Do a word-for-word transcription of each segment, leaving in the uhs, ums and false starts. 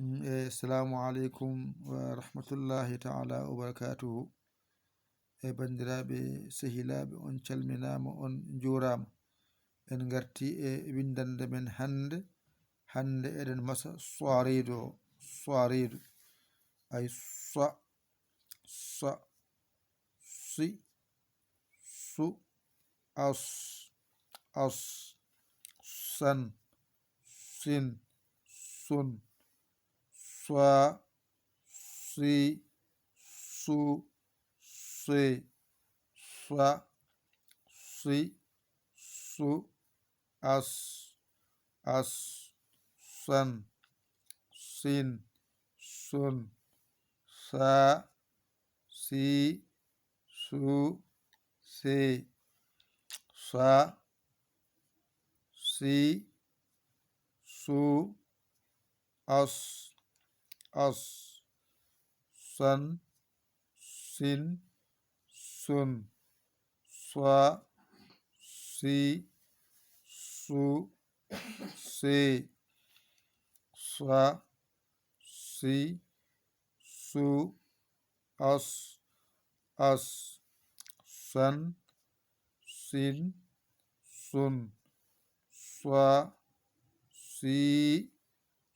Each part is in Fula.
Mm, e, assalamu aleykum wa rahmatullahi taala wa barakatuhu. E, banndiraaɓe, sehilaaɓe, on calminaama, on njuuraama. En ngarti e winndannde men hannde. Hannde eɗen masa soiriidu o, soiriidu. Ay, sa, sa, si, su, as, as, san, sin, sun, swa, si, su, si, swa, si, su, as, as, san, sin, sun, sa, si, su, si, sa, si, su, as, as, san, sin, sun, swa, si, su, si, swa, si, su, as, as, san, sin, sun, swa, si,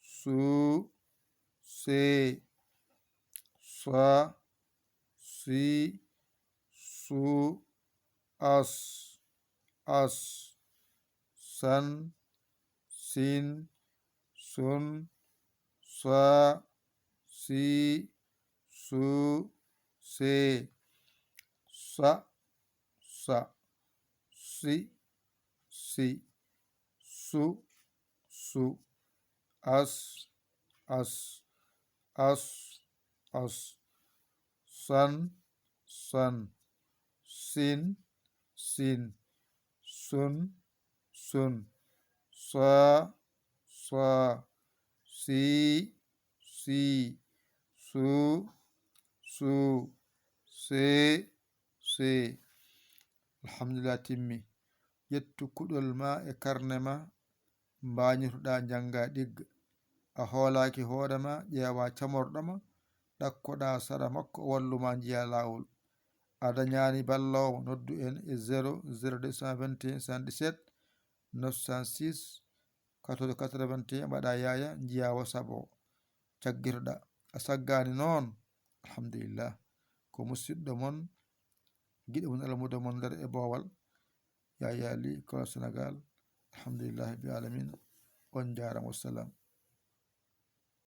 su, si, swa, si, su, as, as, san, sin, sun, sa, si, su, si, sa, sa, si, si, su, su, as, as, as, as, san, san, sin, sin, sun, sun, sa, sa, si, si, su, su, si, si. Alhamdulillah, timmi. Ƴettu kuɗol ma e karne ma, mbañotoɗaa, njanngaa, ɗigga. A hoolaaki hoore ma, ƴeewaa camorɗo ma, ɗakkoɗaa sara makko, o wallu ma njiyaa laawol. A dañaani balloowo, noddu en e zéro zéro deux cent vingt et un soixante-dix-sept neuf cent six, quatorze quatre-vingt-un, mbaɗaa yaaya, njiyaa WhatsApp o, caggitoɗaa. A saggaani noon, alhamdulillah. Ko musiɗɗo mon, giɗo mon, almuudo mon nder e boowal, Yaya Ly, Kolo Sénégal. Alhamdulillahi rabbil alamina. On njaaraama, wassalam.